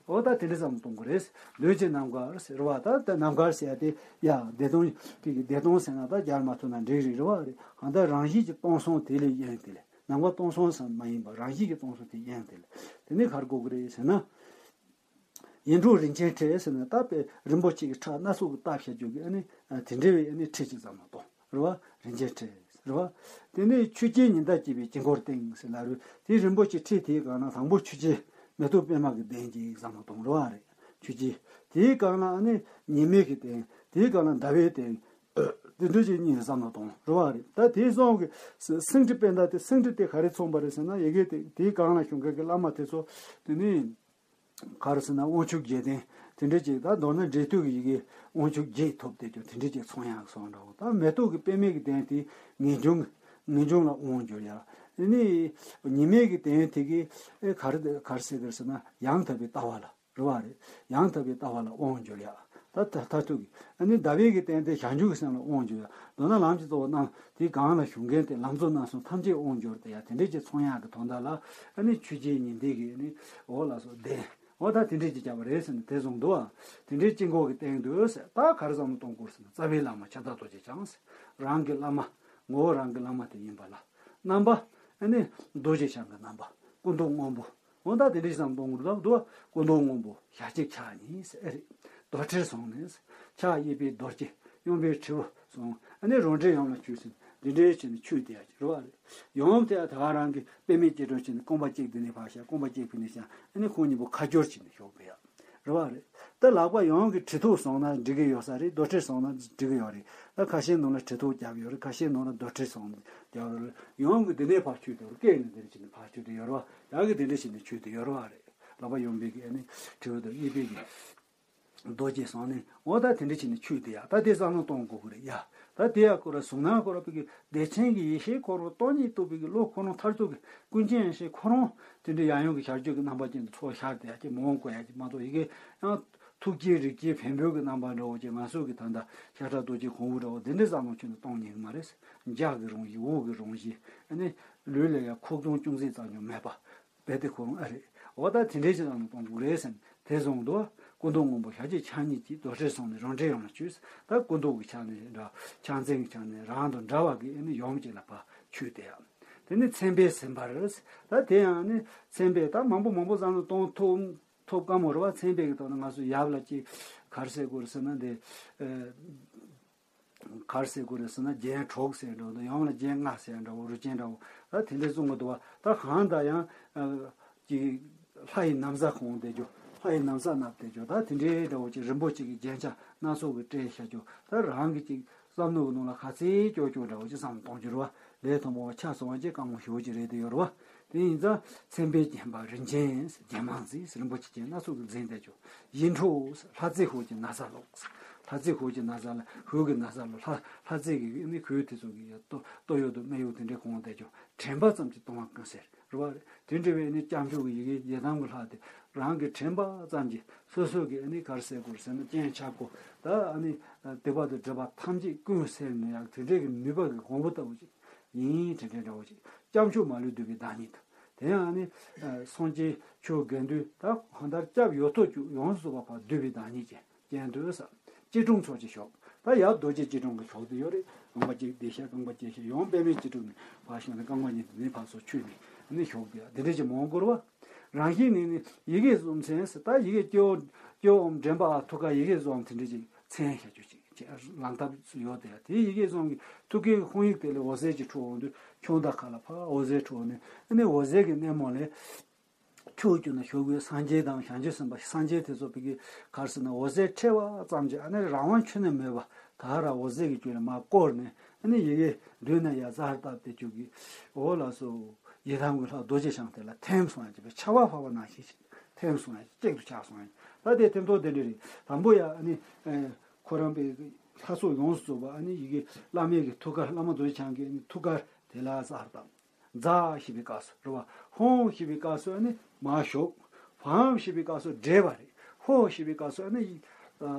འོ་ད་དེ་འདྲ་ཙམ་གཏོང་དགོས་རེད། མདུན་གྱི་ནམ་མཁར་ཟེར་བ། ད་ད་ནམ་མཁར་ཟེར་ཡ་དེ་ཡ་བདེ་སྟོང་གི་བདེ་སྟོང་ཟེར་ན་ད་སྦྱར་མ་ཐུབ་ན་འགྲིག་རེད། རེད་བ་རེད། གང་ལྟར་རང་བཞིན་གྱིས་སྟོང་སང་དེ་ལས་དབྱིངས་དེ་ལས། ནམ་མཁའ་སྟོང་སང་ཙམ་མ་ཡིན་པ་རང་བཞིན་གྱིས་སྟོང་སང་དེ་དབྱིངས་དེ་ལས། དེ་ནས་ག་རེ་དགོས་ཀྱི་རེད་ཟེར་ན། ཡིད་འཕྲོག་རིན་ཆེན་ཕྲེང་ཟེར་ན་ད་དཔེ་རིན་པོ་ཆེ་གི་ཕྲ་སྣ་ཚོགས་ཀྱིས་བཏབ་བཞག་རྒྱུ་གི་ཨ་ནི་དེ་འདྲ་བའི་ཨ་ནི་ཕྲེང་ཅིག་བརྩམས་ནས་བཏང་། རེད་བ། རིན་ཆེན་ཕྲེང་རེད་བ། དེ་ནས་ཆོས་ཀྱི་ཉི་ཟླ་བརྒྱུས་པའི་དཀྱིལ་འཁོར་སྟེང་ཟེར་ལབ་རེད། དེའི་རིན་པོ་ཆེ་ཕྲེང་དེའི་སྒང་ན་དང་པོ་ཆོས་རྗེ་མེ་ཏོག་པདྨ་གི་གདན་ཅིག་བརྩམས་ནས་བཏང་། རེད་བ་རེད། ཆོས་རྗེ། དེའི་སྒང་ན་ཨ་ནི་ཉི་མའི་གི་གདན། དེའི་སྒང་ན་ཟླ་བའི་གདན། དེ་འདྲ་ཅིག་གཉིས་བརྩམས་ནས་བཏང་། རེད་བ་རེད། ད་དེའི་སོང་གི་སེང་ཁྲི་པད་ཟླ་དེ། སེང་ཁྲི་དེ་ག་རེ་མཚོན་པ་རེད་ཟེར་ན་ཡ་གི་དེ་དེའི་སྒང་ལ་བཞུགས་མཁན་གྱི་བླ་མ་དེ་ཚོ་དེ་ནི། ག་རེ་ཟེར་ན་དབང་ཕྱུག་བརྒྱད་ལྡན་དེ་འདྲ་ཅིག་ད་མདོར་ན་འབྲས་དུས་ཀྱི་ཡི་གེ་དབང་ཕྱུག་བརྒྱད་ཐོབ་བསྡད་རྒྱུ་དེ་འདྲ་ཅིག་མཚོན་ཡག་སོགས་འདྲ་བོ། ད་མེ་ཏོག་གི་པདྨའི་གི་གདན་དེ་ངེས་འབྱུང་། ངེས་འབྱུང་ལ་དབང་བསྒྱུར་ཡག་ཨ་ནི་ཉི་མའི་གི་གདན་དེ་གི་ཨེ་ག་རེ་ག་རེ་ཟེར་གི་རེད་ཟེར་ན་ཡང་དག་པའི་ལྟ་བ་ལ། རེད་བ་རེད། ཡང་དག་པའི་ལྟ་བ་ལ་དབང་བསྒྱུར་ཡག་ད་ད་མཐར་ཐུག་གི་ཨ་ནི་ཟླ་བའི་གི་གདན་དེ་བྱང་ཆུབ་ཀྱི་སེམས་ལ་དབང་བསྒྱུར་ཡག་མདོར་ན་ལམ་གྱི་གཙོ་བོ་རྣམས་དེའི་སྒང་ལ་བཞུགས་མཁན་དེ་ལམ་གཙོ་རྣམ་གསུམ་ཐམས་ཅད་དབང་བསྒྱུར་ཏེ་ཡ་དེ་འདྲ་ཅིག་མཚོན་ཡག་གི་དོན་དག་ལ། ཨ་ནི་ཆོས་རྗེ་ཉི་ཟླའི་གི་ཨ་ནི་འོ་ལགས་སོ་གདན། འོ་ད་དེ་འདྲས་ཅིག་བརྒྱབ་པ་རེད་ཟེར་ནས་དེ་བཟུང་འདུག་ཨ། དེ་འདྲའི་དཀྱིལ་འཁོར་གྱི་སྟེང་དུ་ཟེར། ད་ག་རེ་བསམ་བློ་གཏོང་དགོས་ཟེར་ན། རྩ་བའི་བླ་མ་ཁྱབ་བདག་རྡོ་རྗེ་འཆང་ཟེར། རང་གི་བླ་མ། ངོ་བོ་རང་གི་བླ་མ་དེ་ཡིན་པ་ལ། རྣམ་པ། ཨ་ནི་རྡོ་རྗེ་འཆང་གི་རྣམ་པ། སྐུ་མདོག་སྔོན་པོ། འོ་ད་དེ་འདྲས་བསམ་བློ་གཏོང་དགོས་འདུག། སྐུ་མདོག་སྔོན་པོ་ཞལ་གཅིག་ཕྱག་གཉིས་ཟེར། ཨེ་རེད། རྡོར་དྲིལ་བཟུང་ནས་ཟེར། ཕྱག་གཡས་པས་རྡོ་རྗེ། གཡོན་པས་དྲིལ་བུ་བཟུང་། ཨ་ནི་རང་འདྲའི་ཡུམ་ལ་བཅུག་ཟེར། འདི་འདྲའི་བྱས་ནས་ཆོས་དེ་ཡ་རེད་བ། རེད། ཡང་དེ་ཡ་ད་ག་རང་གི་པདྨའི་སྐྱིལ་ཀྲུང་བྱས་ནས་རྐང་པ་གཅིག་འདི་ནས་ཕར་བཞག་རྐང་པ་གཅིག་ཕུད་ནས་བཞག་ཨ་ནི་ཁོང་གཉིས་པོ་ཁ་སྦྱོར་བྱས་ནས་བཞུགས་པ་ཡ། རེད་བ། རེད། ད་ལག་པ་ཡང་གི་གྲི་ཐོགས་བཟུང་ན་འགྲིག་གི་ཡོད་ས་རེད། རྡོ་གྲི་བཟུང་ན་འགྲིག་གི་ཡོད་རེད། ད་ཁ་ཤས་ནང་ལ་གྲི་ཐོགས་རྒྱབ་ཡོད་རེད། ཁ་ཤས་ནང་ལ་རྡོ་གྲི་བཟུང་རྒྱབ་ཡོད་རེད། ཡང་གི་འདི་ནས་ཕར་ཆོད་དེ་རེད། སྐེ་ནས་འདིར་བྱས་ནས་ཕར་ཆོད་དེ་ཡོད་རེད་བ། ཡང་གི་འདི་འདྲ་བྱས་ནས་ཆོད་དེ་ཡོད་རེད་བ། རེད། ལག་པ་ཡོད་པའི་གི་ཨ་ནི་གྲི་བོ་དང་གཉིས་པའི་གི་རྡོ་རྗེ་བཟུང་ནས་འོ་ད་དེ་འདྲ་བྱས་ནས་ཆོད་དེ་ཡ། ད་དེ་བསམ་བློ་གཏོང་དགོས་ཀྱི་རེད་ཡ། ད་དེ་ཡ་ཁོ་ར་གཟུགས་སྣང་ཁོ་ར་པའི་གི་བདེ་ཆེན་གྱི་ཡེ་ཤེས་ཁོ་རང་སྟོང་ཉིད་རྟོགས་པའི་གི་བློ་ཁོ་རང་མཐར་ཐུག་གི་ཀུན་མཁྱེན་ཡེ་ཤེས་ཁོ་རང་དེ་འདྲའི་ཡང་ཡང་གི་ཞར་བཅུག་གི་རྣམ་པ་ཅན་དུ་ཚོགས་ཤར་དེ་ཡ་ཅིག་མང་པོ་བཀོད་ཡ་ཅིག་མ་གཏོགས་ཡི་གེ་ཡང་ཐུགས་བསྐྱེད་རིགས་བསྐྱེད་བེམ་པོའི་གི་རྣམ་པ་འདྲ་བོ་ཅིག་ང་ཚོ་གི་ད་ལྟ་ཤ་ཁྲག་རྡོ་རྗེ་གང་བོ་འདྲ་བོ་དེ་འདྲའི་བསམ་བློ་ཁྱོན་ནས་གཏོང་ཉན་གི་མ་རེད། འཇའ་གི་རང་བཞིན་འོད་ཀྱི་རང་བཞིན་ཨ་ནི་ལུས་ལ་ཡང་ཁུག་རྡུང་ཅུང་ཟད་ཙམ་ཡང་མེད་པ། རྦད་དེ་ཁོ་རང་ཨ་རེད། འོ་ད་དེ་འདྲའི་ཅིག་ལ་ནི་གཏོང་དགོས་རེད་ཟེར་ནས་དེ་བཟུང་དུ་སྐུ་མདོག་སྔོན་པོ་ཞལ་གཅིག་ཕྱག་གཉིས་ཀྱིས་རྡོ་གྲི་བཟུང་ནས་རང་གྲས་ཡོང་ལ་བྱོས། ད་སྐུ་མདོག་གི་ཆ་ནས་འདྲ་ཕྱག་མཚན་གྱི་ཆ་ནས་རང་དང་འདྲ་བ་གི་ཨ་ནི་ཡོམ་ཅིག་ལ་ཕར་ཆོད་དེ་ཡང་། དེ་ནི་མཚན་དཔེ་ཟིན་པར། ད་དེ་ཡང་ནི་མཚན་དཔེ་ད་མང་པོ་མང་པོ་བཟང་དུ་གཏོང་ཐུབ་ཐུབ་དཀའ་མོ་རེད་བ། མཚན་དཔེ་གི་ཐོག་ནས་ང་ཚོ་ཡབ་ལ་ཅིག་ག་རེ་ཟེར་དགོས་རེད་ཟེར་ན་འདི། ག་རེ་ཟེར་དགོས་རེད་ཟེར་ན་རྒྱན་དྲུག་ཟེར་འདྲ་བོ་དང་ཡང་ན་རྒྱན་ལྔ་ཟེར་འདྲ་བོ་རུ་ཅན་འདྲ་བོ་ད་དེ་འདྲའི་གསུང་གི་འདུག་བ། ད་གང་ལྟར་ཡང་ཨ་ཅིག་ལྷ་ཡི་ན་བཟའ་གོན་བསྡད་རྒྱུ། ལྷ་ཡི་ན་བཟའ་མནབས་བསྡད་རྒྱུ། ད་དེ་འདྲའི་འདྲ་བོ་ཅིག་རིན་པོ་ཆེ་གི་རྒྱན་ཆ་སྣ་ཚོགས་ཀྱི་སྤྲས་བཞག་རྒྱུ། ད་རང་གི་ཅིག་བསམ་བློ་གི་ནང་ལ་ག་ཚད་སྐྱོ་སྐྱོ་འདྲ་བོ་ཅིག་བསམ་བློ་གཏོང་རྒྱུ་རེད་བ། ལས་མཐོ་པོ་ཆ་ཚང་བ་ཅིག་དཀའ་མོ་ཞེ་པོ་ཅིག་རེད་དེ་ཡོད་རེད་བ། དེ་ཡིན་ཙང་མཚན་དཔེ་རྒྱན་པ་རིན་ཆེན་རྒྱན་མང་ཟིག་རིན་པོ་ཆེ་ཅན་སྣ་ཚོགས་ཀྱིས་འཛིན་བསྡད་རྒྱུ། ཡིད་འཕྲོག་ལྷ་རྫས་ཤུགས་ཀྱི་ན་བཟའ་ལོག་ལྷ་རྫས་ཤུགས་ཀྱི་ན་བཟའ་ལ་ཤུགས་ཀྱི་ན་བཟའ་ལོ། ལྷ་ལྷ་རྫས་ཀྱི་ནི་ཤུགས་དེ་ཚོ་གི་ཡ་ལྟོ་ལྟོ་ཡོད་དུ་སྨད་ཡོད་དེ་འདྲའི་གོང་བསྡད་རྒྱུ། དྲན་པ་ཙམ་གྱིས་གཏོང་བ་ཀུན་སེལ་རེད་བ། རེད། དེ་འདྲ་བའི་ནི་སྐྱབས་མཆོག་གི་ཡི་གེ་ཡི་དམ་གྱི་ལྷ་དེ་རང་གི་དྲན་པ་ཙམ་གྱིས་སོ་སོ་གི་ནི་ག་རེ་ཟེར་དགོས་ཟེར་ན་སྤྱན་ཆབ་གོ་ད་ནི་སྡིག་པ་དང་སྒྲིབ་པ་ཐམས་ཅད་ཀུན་སེལ་ནས་ཡང་དེ་འདྲའི་གི་ནུས་པ་གི་གོང་བུ་ལྟ་བུ་ཅིག་ཡིན་དྲན་དྲན་འདྲ་བོ་ཅིག་སྐྱབས་མཆོག་མ་ལུས་འདུས་པའི་བདག་ཉིད་དང་། དེ་ཡང་ནི་སངས་རྒྱས་ཆོས་དགེ་འདུན་ད་གང་ལྟར་སྐྱབས་ཡོད་ཐོག་བཅུག་ཡོངས་སུ་རྫོགས་པ་བར་འདུས་པའི་བདག་ཉིད་ཅན། སྤྱན་སྟོན་ས། སྐྱིལ་ཀྲུང་ཚོགས་ཀྱི་ཞོགས། ད་ཡར་རྡོ་རྗེ་སྐྱིལ་ཀྲུང་གི་ཞོགས་དེ་ཡོད་རེད། རྐང་པ་གཅིག་བདེ་ཤ་རྐང་པ་བཅད་ཤ་ཡང་པདྨའི་སྐྱིལ་ཀྲུང་ནས་ཕར་བཞག་ནས་རྐང་པ་གཉིས་དེ་ནས་ཕར་ཚུར་ཆོད་ནས་ནི་ཞོགས་དེ་འདི་འདྲ་ཅིག་མང་དགོས་རེད་བ། རང་བཞིན་ནི་ནི་ཡི་གེ་གསུམ་མཚན་ཟེར། ད་ཡི་གེ་སྐྱོ་སྐྱོ་འོམ་འདྲེན་པ་ཐུགས་ཀ་ཡི་གེ་གསུམ་དེ་འདྲ་ཅིག་མཚན་བྱ་རྒྱུ་ཅིག་ཅེས་ལམ་ཐབས་སུ་ཡོད་དེ། དེའི་ཡི་གེ་གསུམ་གྱི་ཐུགས་ཀའི་དཔང་ཡིག་དེ་ལས་འོད་ཟེར་གྱི་འཕྲོ་འོང་དུས་ཁྱུང་དང་ཁ་ལ་ཕར་འོད་ཟེར་འཕྲོ་ནས་ཨ་ནི་འོད་ཟེར་གྱི་སྣེ་མོ་ལས། ཕྱོགས་བཅུ་ན་བཞུགས་པའི་སངས་རྒྱས་དང་བྱང་ཆུབ་སེམས་དཔའ། སངས་རྒྱས་དེ་ཚོ་བོད་ཀྱི་གར་ཟེར་ན་འོད་ཟེར་འཕྲོ་བ་ཙམ་གྱིས་ཨ་ནི་རང་དབང་ཁྱོན་ནས་མེད་པ་ད་ག་རང་འོད་ཟེར་གྱི་རྒྱུད་ལ་མར་བསྐོར་ནས་ཨ་ནི་ཡི་གེ་མདུན་ན་ཡར་ཙར་བཏབ་སྟེ་བཅུག་གི། འོ་ལགས་སོ། ཡི་དམ་གྱི་ལྷ་རྡོ་རྗེ་འཆང་དེ་ལ་ཐིམ་སོང་ཡ་ཅེས་པའི་ཆར་པ་ཕབ་པ་ནང་བཞིན་ཞིག་ཐིམ་སོང་ཡ་གཅིག་ཏུ་ཆགས་སོང་ཡ། ད་དེ་ཐིམ་ཐོག་དེ་འདྲ་རེད། དང་པོ་ཡ་ཨ་ནི་ཁོ་རང་པའི་ལྷ་ཚོགས་ཡོངས་སུ་རྫོགས་པ་ཨ་ནི་ཡི་གེ་བླ་མའི་གི་ཐུགས་ཀར་བླ་མ་རྡོ་རྗེ་འཆང་གི་ཨ་ནི་ཐུགས་ཀར་དེ་ལ་ཙར་བཏབ། ཛཿ་ཞེས་པའི་སྐབས་སུ་རེད་བ། ཧཱུྃ་ཞེས་པའི་སྐབས་སུ་ཨ་ནི་མར་ཞོག་ཧཾ་ཞེས་པའི་སྐབས་སུ་བགྲད་པ་རེད། ཧོཿ་ཞེས་པའི་སྐབས་སུ་ཨ་ནི་ཨ་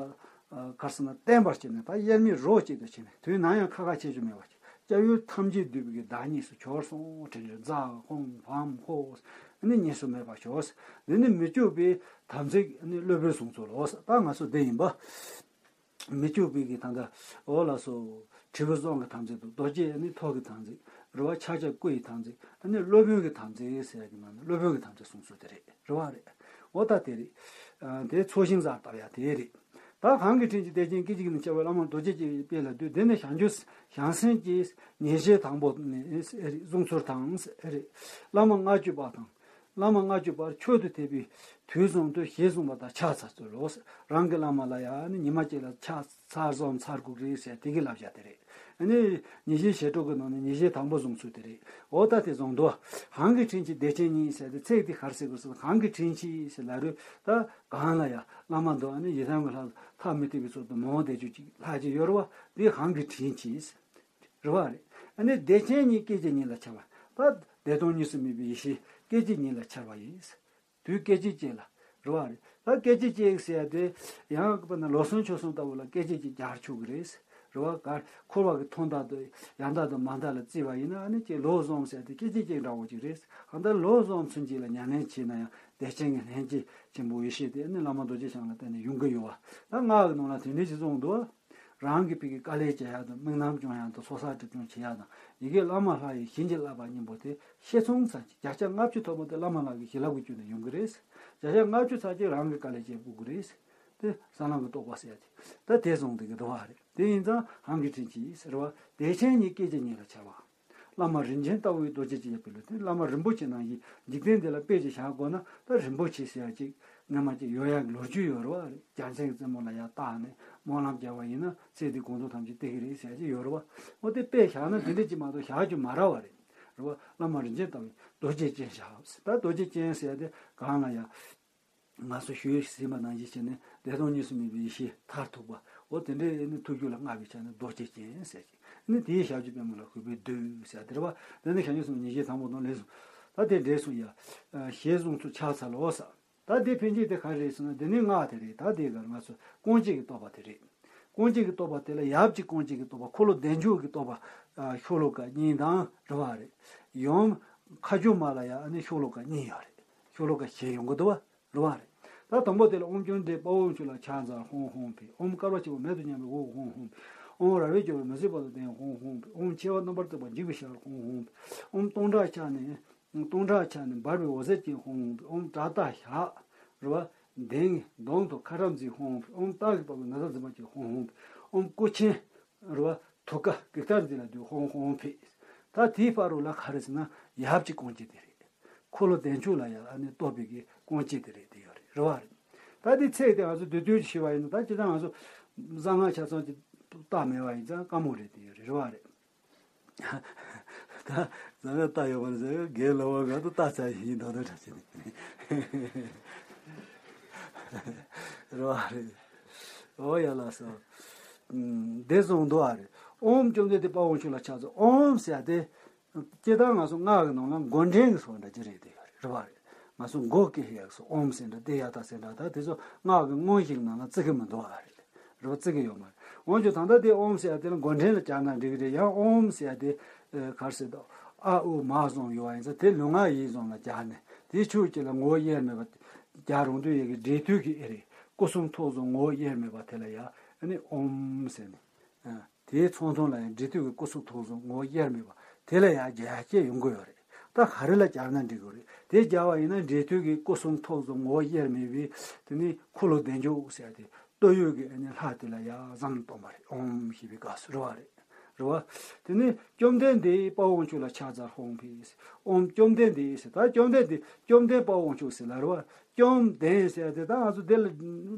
ཨ་གར་སོང་ན་བརྟན་པར་བྱས་ནས་ད་དབྱེར་མེད་རོ་གཅིག་ཏུ་བྱས་ནས་དུས་ནམ་ཡང་ཁ་ཁ་ཆད་ཆད་མེད་པར་སྐྱབས་ཡུལ་ཐམས་ཅད་འདུས་པའི་གི་བདག་ཉིད་སུ་གྱུར་སོང་དྲན་རེད། ཛཿ་ཧཱུྃ་ཧཾ་ཧོཿ་ཨ་ནི་གཉིས་སུ་མེད་པར་གྱུར། འདི་ནི་མི་བསྐྱོད་པའི་དམ་ཚིག་ཨ་ནི་སློབ་དཔོན་གསུངས་ཚུལ་ལོ། ད་ང་ཚོ་འདི་ཡིན་པ། མི་བསྐྱོད་པའི་གི་ད་ལྟ་འོ་ལགས་སོ། དྲིལ་བུ་གསུམ་གྱི་དམ་ཚིག་དང་རྡོ་རྗེ་ནི་ཐོག་གི་དམ་ཚིག་རེད་བ། ཕྱག་རྒྱ་སྐུ་ཡི་དམ་ཚིག་ཨ་ནི་སློབ་དཔོན་གྱི་དམ་ཚིག་ཟེར་ཡ་གི་ནང་ནས་སློབ་དཔོན་གྱི་དམ་ཚིག་གསུངས་ཚུལ་དེ་རེད། རེད་བ། རེད། འོ་ད་དེ་རེད། ཨ་དེ་ཚོགས་ཞིང་གསར་བཏབ་ཡ་དེ་རེད། ད་གང་གི་དྲིན་གྱིས་བདེ་ཆེན་སྐད་ཅིག་གིས་ནི་ཁྱབ་པའི་བླ་མ་རྡོ་རྗེ་སྐྱེས་པའི་དཔལ་ལ་འདུད། དེ་ནི་བྱང་ཆུབ་བྱང་སེམས་ཀྱི་ཉེར་ཞི་དང་པོ་ནི་གསུངས་ཚུལ་དང་རེད། བླ་མ་ལྔ་བཅུ་པ་དང་། བླ་མ་ལྔ་བཅུ་པར་མཆོག་ཏུ་ཐེག་པའི་དུས་གསུམ་དུ་ཞལ་གསུངས་པ་དང་ཕྱག་འཚལ་ཚུལ་ལོ། རང་གི་བླ་མ་ལ་ཡང་ནི་ཉི་མ་གཅིག་ལ་ཕྱག་འཚལ་གསུམ་འཚལ་དགོས་རེད་ཟེར་དེ་གི་བསླབ་བྱ་དེ་རེད། ཨ་ནི་ཉེར་ཞི་ཞལ་སྤྲོ་གི་ནང་ནས་ཉེར་ཞི་དང་པོ་གསུངས་ཚུལ་དེ་རེད། འོ་ད་དེ་བཟུང་དུ་གང་གི་དྲིན་གྱིས་བདེ་ཆེན་ཉིད་ཟེར་ཏེ་ཚིག་དེ་ག་རེ་ཟེར་དགོས་ཟེར་ན་གང་གི་དྲིན་གྱིས་ཟེར་ལབ་རུང་ད་གང་ལ་ཡང་བླ་མ་འདུག་ཨ་ནི་ཡི་དམ་གྱི་ལྷ་ཐ་མི་དད་པའི་ཚུལ་དུ་མང་བོ་བསྡད་རྒྱུ་ཅིག་ལྷག་ཅིག་ཡོད་རེད་བ། འདི་གང་གི་དྲིན་གྱིས། རེད་བ། རེད། ཨ་ནི་བདེ་ཆེན་ཉིད་སྐད་ཅིག་ཉིད་ལ་འཆར་བ། ད་བདེ་སྟོང་གཉིས་སུ་མེད་པའི་ཡེ་ཤེས་སྐད་ཅིག་ཉིད་ལ་འཆར་བ་ཡིན། དུས་སྐད་ཅིག་གཅིག་ལ། རེད་བ། རེད། ད་སྐད་ཅིག་གཅིག་ཟེར་ཡ་དེ་ཡང་དཔེར་ན་ལོ་གསུམ་ཕྱོགས་གསུམ་ལྟ་བུ་ལ་སྐད་ཅིག་གཅིག་སྦྱར་ཆོག་གི་རེད། རེད་བ། ག་འཁོར་བ་གི་མཐའ་མཐའ་དང་ཡང་མཐའ་དང་མ་མཐའ་ལ་བརྩིས་པ་ཡིན་ན་ཨ་ནི་ཅིག་ལོ་གསུམ་ཟེར་ཡ་དེ་སྐད་ཅིག་གཅིག་འདྲ་བོ་ཅིག་རེད། གང་ལྟར་ལོ་གསུམ་ཚུན་ཆད་ལ་ཉམས་ལེན་བྱས་ན་ཡང་བདེ་ཆེན་གྱི་ལྷན་སྐྱེས་ཆེན་པོ་ཡེ་ཤེས་དེ་ཨ་ནི་བླ་མ་རྡོ་རྗེ་འཆང་ལ་བརྟེན་ནས་ཡོང་གི་ཡོད་བ། ད་སྔགས་ཀྱི་ནང་ལ་དེ་འདྲ་ཞིག་གསུངས་འདུག་རང་གི་ཕ་གི་དཀའ་ལས་བྱེད་ཡག་དང་དམིགས་རྣམ་སྐྱོང་ཡག་དང་ཚོགས་བསགས་སྒྲིབ་སྦྱོང་བྱེད་ཡག་དང་ཡི་གེ་བླ་མ་ལྷ་ཡི་བྱིན་གྱིས་བརླབས་པ་སྙིང་པོ་དེ་ཤེས་མཚམས་ཙམ་གྱི་བརྒྱ་ཆ་ལྔ་བཅུ་ཐོབ་པ་དེ་བླ་མ་ལྷ་གི་བྱིན་རླབས་ཀྱི་བཅུད་ནས་ཡོང་གི་རེད། བརྒྱ་ཆ་ལྔ་བཅུ་ཚར་གཅིག་རང་གི་དཀའ་ལས་བྱེད་དགོས་ཀྱི་རེད། དེ་ས་ལམ་གྱི་རྟོགས་པ་ཟེར་ཡ་དེ། ད་དེ་བཟུང་དེ་གི་འདུ་བ་རེད། དེ་ཡིན་ཙང་ཧང་གི་དྲིན་གྱིས་ཟེར་བ། བདེ་ཆེན་ཉིད་སྐད་ཅིག་ཉིད་ལ་འཆར་བ། བླ་མ་རིན་ཆེན་ལྟ་བུའི་རྡོ་རྗེ་ཅན་ཡབ་པའི་ལུས། དེ་བླ་མ་རིན་པོ་ཆེ་ནང་བཞིན་འཇིག་རྟེན་འདི་ལ་དཔེ་ཅིག་བཞག་དགོས་ན། ད་རིན་པོ་ཆེ་ཟེར་ཡ་ཅིག་སྔ་མ་ཅིག་ཡོད་ཡ་གི་ལོ་རྒྱུས་ཡོད་རེད་བ། རྒྱལ་མཚན་གྱི་རྩེ་མོ་ལ་ཡར་བཏགས་ནས་སྨོན་ལམ་བརྒྱབ་པ་ཡིན་ན་ཚེ་འདི་དགོངས་རྫོགས་ཐམས་ཅད་སྟེར་གི་རེད་ཟེར་ཡ་ཅིག་ཡོད་རེད་བ། འོ་དེ་དཔེ་བཞག་ན་དེ་འདྲ་ཅིག་མ་གཏོགས་བཞག་རྒྱུ་མ་རག་བ་རེད། རེད་བ། བླ་མ་རིན་ཆེན་ལྟ་བུའི་རྡོ་རྗེ་ཅན་བཞག་ཟེར། ད་རྡོ་རྗེ་ཅན་ཟེར་ཡ་དེ་གང་ལ་ཡ། ང་ཚོ་ཞུས་ཟིན་པ་ནང་བཞིན་བྱས་ནས་བདེ་སྟོང་གཉིས་སུ་མེད་པའི་ཡེ་ཤེས་མཐར་ཐུག་པ། འོ་དེ་འདྲའི་ནི་ཐུགས་རྒྱུད་ལ་མངའ་བའི་ཆ་ནས་རྡོ་རྗེ་ཅན་ཟེར་གྱི། ནི་དེའི་ཞབས་ཀྱུ་པདྨ་ལ་གུས་པས་འདུད་ཟེར་དེ་རེད་བ། དེ་ནི་བྱང་ཆུབ་སེམས་ཉེར་ཞི་དང་པོ་དང་ལས་གསུམ། ད་དེ་འདྲའི་གསུང་ཡ། ཞེས་གསུང་ཚུལ་ཕྱག་འཚལ་ལོ་ཟེར། ད་དེ་ཕན་ཆད་དེ་ག་རེ་རེད་ཟེར་ན། དེ་ནི་སྔགས་དེ་རེད། ད་དེ་ག་ང་ཚོ་ཀུན་བྱེད་ཀྱི་རྟོགས་པ་དེ་རེད། ཀུན་བྱེད་ཀྱི་རྟོགས་པ་དེ་ལ་ཡབ་ཀྱི་ཀུན་བྱེད་ཀྱི་རྟོགས་པ། འཁོར་ལོ་བདེ་མཆོག་གི་རྟོགས་པ། ཤོ་ལོ་ཀ་གཉིས་དང་རེད་བ་རེད། ཡུམ་མཁའ་སྤྱོད་མ་ལ་ཡ་ཨ་ནི་ཤོ་ལོ་ཀ་གཉིས་ཡོད་རེད། ཤོ་ལོ་ཀ་བཞི་ཡོང་གི་འདུག་བ། རེད་བ་རེད། ད་དང་པོ་དེ་ལ་ཨོཾ་བཅོམ་ལྡན་འདས་དཔའ་བོ་དབང་ཕྱུག་ལ་ཕྱག་འཚལ་ཧཱུྃ་ཧཱུྃ་ཕཊ། ཨོཾ་དཀར་པོ་ཆེ་བ་མེ་ཏོག་མཉམ་པའི་འོད་ཧཱུྃ་ཧཱུྃ་ཕཊ། ཨོཾ་རལ་པའི་རྒྱལ་པོ་མི་བཟད་པ་དང་ལྡན་ཧཱུྃ་ཧཱུྃ་ཕཊ། ཨོཾ་མཆེ་བ་རྣམ་པར་གཏུགས་པ་འཇིགས་པའི་ཞལ་ཧཱུྃ་ཧཱུྃ་ཕཊ། ཨོཾ་སྟོང་ཕྲག་ཕྱག་ནི། སྟོང་ཕྲག་ཕྱག་ནི་འབར་བའི་འོད་ཟེར་ཅན་ཧཱུྃ་ཧཱུྃ་ཕཊ། ཨོཾ་བཛྲ་ཏཱ་ཧྱ། རེད་བ། གདན་གདོང་དུ་ཁ་ཊྭཱཾ་ཛི་ཧཱུྃ་ཧཱུྃ་ཕཊ། ཨོཾ་སྟག་གི་པགས་པའི་ན་བཟའ་འཛིན་པ་ཅན་ཧཱུྃ་ཧཱུྃ་ཕཊ། ཨོཾ་སྐུ་ཆེན། རེད་བ། ཐུགས་ཀ་གེགས་ཏར་འཛིན་ལ་འདུད་ཧཱུྃ་ཧཱུྃ་ཕཊ། ད་དེའི་བར་རུ་ལ་ག་རེ་ཟེར་ན་ཡབ་ཀྱི་ཀུན་བྱེད་དེ་རེད། འཁོར་ལོ་བདེ་མཆོག་ལ་ཡ་ཨ་ནི་གཏོགས་པའི་གི་ཀུན་བྱེད་དེ་རེད། དེ་ཡོད་རེད། རེད་བ་རེད། ད་དེ་ཚེག་དེ་ང་ཚོ་བསྡུས་བསྡུས་ཤེས་པ་ཡིན་ན། ད་སྤྱིར་བཏང་ང་ཚོ་གསང་སྔགས་ཆ་ཚང་ཅིག་རྟགས་མེད་པ་ཡིན་ཙང་དཀའ་མོ་རེད། དེ་ཡོད་རེད། རེད་བ་རེད། ད་ང་ཚོ་རྟགས་ཡོད་པ་རེད་ཟེར། རྒན་ལོ་བ་ང་ཚོ་རྟགས་ཆ་ཡིན་མདོག་མདོག་འདྲ་བྱས་ནས། རེད་བ་རེད། ཨོ་ཡ་ལགས་སོ། ཨམ། འདི་གསུངས་འདུག་བ་རེད། ཨོཾ་བཅོམ་ལྡན་འདས་དཔའ་བོ་དབང་ཕྱུག་ལ་ཕྱག་འཚལ། ཨོཾ་ཟེར་ཡ་དེ། སྤྱིར་བཏང་ང་ཚོ་སྔགས་ཀྱི་ནང་ལ་མགོ་འདྲེན་གྱི་བཟོ་འདྲ་ཅིག་རེད། དེ་ཡོད་རེད། རེད་བ་རེད། ང་ཚོ་མགོ་སྐད་ཡག་སོ་ཨོཾ་ཟེར་འདྲ། དེ་ཡ་ད་ཟེར་འདྲ། ད་དེ་ཚོ་སྔགས་ཀྱི་སྔོན་ཞིག་ནང་ལ་བརྩི་གི་མི་འདུག་བ་རེད། རེད་བ། བརྩི་གི་ཡོད་མ་རེད། འོན་ཀྱང་ད་ལྟ་དེ་ཨོཾ་ཟེར་ཡ་དེ་ལ་མགོ་འདྲེན་ལ་སྦྱར་ན་འགྲིག་གི་རེད། ཡང་ཨོཾ་ཟེར་ཡ་དེ་ཨ་ག་རེ་ཟེར་དོ། ཨ་ཨུ་མ་གསུམ་ཡོད་བ་ཡིན་ཙང་། དེ་ལུས་ངག་ཡིད་གསུམ་ལ་སྦྱར་ནས། དེའི་ཕྱོགས་གཅིག་ལ་ངོ་བོ་དབྱེར་མེད་པ་སྦྱར་རུང་དུས་ཡི་གེ་འབྲས་དུས་ཀྱི་ཨེ་རེད། སྐུ་གསུང་ཐུགས་གསུམ་ངོ་བོ་དབྱེར་མེད་པ་དེ་ལ་ཡ་ཨ་ནི་ཨོཾ་ཟེར་ནས། ཨ། དེའི་ཚོགས་མཐུན་ལ་ཡང་འབྲས་དུས་ཀྱི་སྐུ་གསུང་ཐུགས་གསུམ་ངོ་བོ་དབྱེར་མེད་པ་དེ་ལ་ཡང་རྒྱ་ཆེ་ཡོང་གི་ཡོད་རེད། ད་ག་རེ་ལ་སྦྱར་ན་འགྲིག་གི་རེད། དེ་སྦྱར་བ་ཡིན་ན་འབྲས་དུས་ཀྱི་སྐུ་གསུང་ཐུགས་གསུམ་ངོ་བོ་དབྱེར་མེད་པའི་དེ་ནི་འཁོར་ལོ་བདེ་མཆོག་ཟེར་ཏེ་སྟོད་ཡུལ་གྱི་ཨ་ནི་ལྷ་དེ་ལ་ཡང་ཟམ་སྟོན་པ་རེད། ཨོཾ་ཞེས་པའི་སྐབས་སུ་རེད་བ་རེད། རེད་བ། དེ་ནི་བཅོམ་ལྡན་འདས་དཔའ་བོ་དབང་ཕྱུག་ལ་ཕྱག་འཚལ་ཧཱུྃ་ཕཊ། ཨོཾ་བཅོམ་ལྡན་འདས་ཟེར། ད་བཅོམ་ལྡན་འདས་བཅོམ་ལྡན་དཔའ་བོ་དབང་ཕྱུག་ཟེར་ལ་རེད་བ། བཅོམ་ལྡན་ཟེར་ཏེ་ད་ང་ཚོ་འདི་ལ་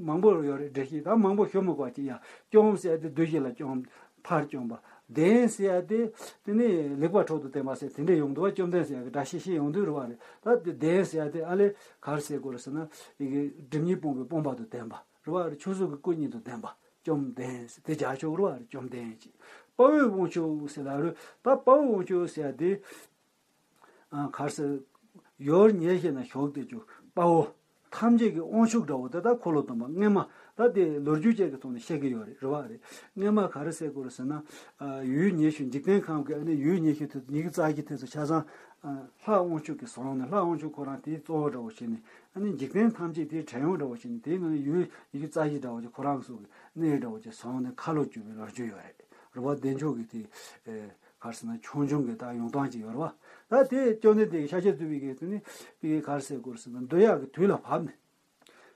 མང་པོ་ཡོད་རེད། འགྲེལ་བཤད་ད་མང་པོ་ཞུ་མི་དགོས་ཀྱི་ཡ། བཅོམ་ཟེར་ཏེ་བདུད་བཞི་ལ་བཅོམ། ཕར་བཅོམ་པ། ལྡན་ཟེར་ཏེ་དེ་ནི་ལེགས་པར་གྲོགས་དང་ལྡན་པ་ཟེར་དེ་འདྲ་ཡོང་འདུག་བ། བཅོམ་ལྡན་ཟེར་གི་སྒྲ་བཤད་བཤད་ཡོང་དུས་རེད་བ་རེད། ད་དེ་ལྡན་ཟེར་ཏེ་ཨ་ལས་ག་རེ་ཟེར་དགོས་རེད་ཟེར་ན། ཡི་གེ་སྒྲིབ་གཉིས་སྤོང་བའི་སྤོང་བ་དང་ལྡན་པ་རེད་བ་རེད། ཆོས་སྲུང་གི་སྐུ་གཉིས་དང་ལྡན་པ། བཅོམ་ལྡན་ཟེར་དེ་རྒྱག་ཆོག་རེད་བ་རེད། བཅོམ་ལྡན་ཅིག་དཔའ་བོའི་དབང་ཕྱུག་ཟེར་ལ་རེད། ད་དཔའ་བོའི་དབང་ཕྱུག་ཟེར་ཏེ། ཨ། ག་རེ་ཟེར། ཡུལ་ཉེར་བཞི་ན་བཞུགས་བསྡད་རྒྱུ་དཔའ་བོ་ཐམས་ཅད་ཀྱི་དབང་ཕྱུག་འདྲ་བོ་དེ་ད་འཁོར་ལོ་སྡོམ་པ་སྔས་མ། ད་དེ་ལོ་རྒྱུས་ཅན་གྱི་ཐོག་ནས་བཤད་ཀྱི་ཡོད་རེད། རེད་བ་རེད། སྔས་མ་ག་རེ་ཟེར་དགོས་རེད་ཟེར་ན། ཨ། ཡུལ་ཉི་ཤུ། འཇིག་རྟེན་ཁམས་ཀྱི་ཨ་ནི་ཡུལ་ཉི་ཤུ་དེ་ཚོ། ཉི་ཤུ་རྩ་བཞི་དེ་ཚོ་ཆ་ཚང་། ཨ། ལྷ་དབང་ཕྱུག་གིས་བཟུང་ནས། ལྷ་དབང་ཕྱུག་ཁོ་རང་དེའི་གཙོ་བོ་འདྲ་བོ་བྱས་ནས། ཨ་ནི་འཇིག་རྟེན་ཐམས་ཅད་དེའི་བྲན་གཡོག་འདྲ་བོ་བྱས་ནས། དེའི་ནང་ནས་ཡུལ་ཉི་ཤུ་རྩ་བཞི་འདྲ་བོ་ཅིག་ཁོ་རང་གི་སོགས་ཀྱི་གནས་འདྲ་བོ་ཅིག་བཟུང་ནས་ཁ་ལོ་བསྒྱུར་བའི་ལོ་རྒྱུས་ཡོད་རེད། རེད་བ། བདེ་མཆོག་གི་དེ། ཨེ། ག་རེ་ཟེར་ན། ཆོས་འབྱུང་གི་ད་ཡོང་སྟངས་ཅིག་ཡོད་རེད་བ། ད་དེ་བཅོམ་ལྡན་འདས་ཀྱི་ཤཱཀྱ་ཐུབ་པའི་གི་དེ་ནི་པའི་ག་རེ་ཟེར་དགོས་རེད་ཟེར་ན། འདོད་ཡག་གི་དུས་ལ་བབ་ནས།